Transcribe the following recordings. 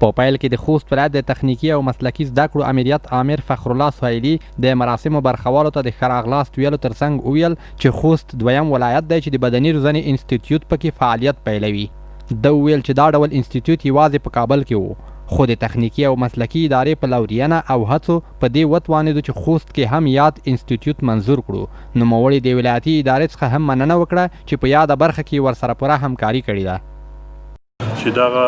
په پیل کې د خوست ولایت د تخنیکي او مسلکي زده کړو امریت آمر فخرالله سهیلي د مراسمو برخوالو ته د ښه راغلاست ویلو ترڅنګ وویل چې خوست دویم ولایت دی چې د بدني روزنې انستیتیوت پکې فعالیت پیلوي. ده وویل چې دا ډول انستیتیوت یوازې په کابل کې و، خو د تخنیکي او مسلکي ادارې په لورینه او هڅو په دې وتوانېدو چې خوست کې هم یاد انستیتیوت منظور کړو. نوموړي د ولایتي ادارې څخه هم مننه وکړه چې په یاده برخه کې یې ورسره پوره همکاري کړې ده. چې دغه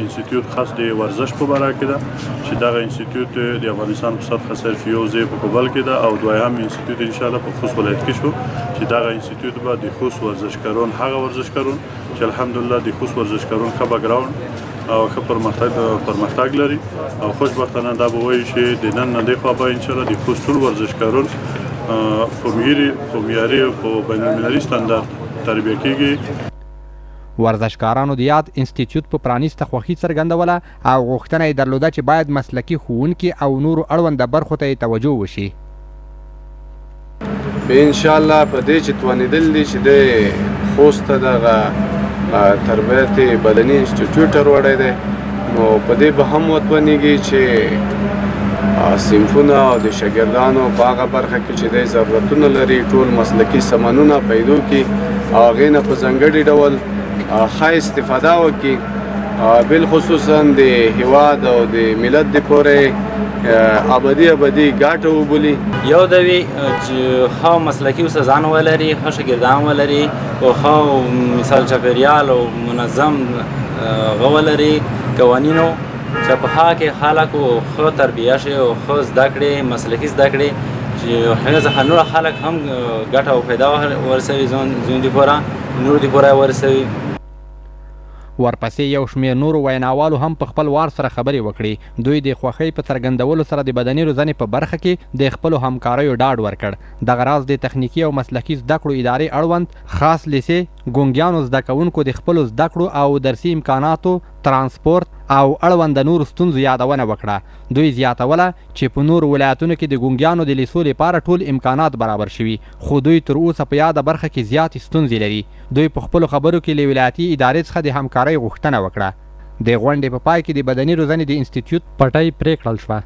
انسټیټیوټ خاص د ورزش په باره کې ده، چې دغه انسټیټیوټ د افغانستان په سطح صرف یو ځای په کابل کې ده او دویم انسټیټیوټ ان شاء الله په خوست ولایت کې شو، چې دغه انسټیټیوټ به د خوست ورزشکارون، هغه ورزشکارون چې الحمدلله د خوست ورزشکارون ښه بکګراوند او ښه پرمختګ لري، او خوشبختانه دا به وایي چې د نن نه دې خوا به ان شاء الله د خوست ټول ورزشکارون په معیاري او په بین المللي ستندرد تربیه کیږي. ورزشکارانو د یاد انستیتیوت په پرانیسته خوښي څرګندوله او غوښتنه یې درلوده چې باید مسلکي ښوونکي او نورو اړونده برخو ته یې توجه وشي. ان شاء الله په دې چې توانېدل دي چې د خوست ته دغه تربیت بدني انسټیټیوټ وروړی دی، نو په دې به هم وتوانېږي چې صنفونه او د شاګردانو په هغه برخه کې چې دی ضرورتونه لري ټول مسلکي سامانونه پیدا کړي او هغې نه په ځانګړي ډول ښه استفاده وکړي، بالخصوصا د هیواد او د ملت دپاره ابدي ابدي ګټه وبولي. یو د وی چې ښه مسلکي استادان ولري، ښه شاګردان ولري او ښه مثال چاپېریال او منظم هغه ولري قوانینو، چې په هغه کې خلکو ښه تربیه شي او ښه زده کړې، مسلکي زده کړې، چې هغه څخه نور خلک هم ګټه او فایده ورسوي، ځون دپاره نور دپاره ورسوي. ورپسې یو شمېر نورو ویناوالو هم په خپل وار سره خبرې وکړې. دوی د خوښۍ په څرګندولو سره د بدني روزنې په برخه کې د خپلو همکاریو ډاډ ورکړ. دغه راز د تخنیکي او مسلکي زده کړو ادارې اړوند خاص لیسې ګونګیانو زده کوونکو د خپلو زده کړو او درسي امکاناتو، ترانسپورت او اړونده نورو ستونزو یادونه وکړه. دوی زیاتوله چې په نورو ولایتونو کې د ګونګیانو د لیسو لپاره ټول امکانات برابر شوي، خو دوی تر اوسه په یاده برخه کې زیاتې ستونزې لري. دوی په خپلو خبرو کې له ولایتي ادارې څخه د همکارۍ غوښتنه وکړه. د غونډې په پای کې د بدني روزنې د انستیتیوت پټۍ پرې کړل شوه.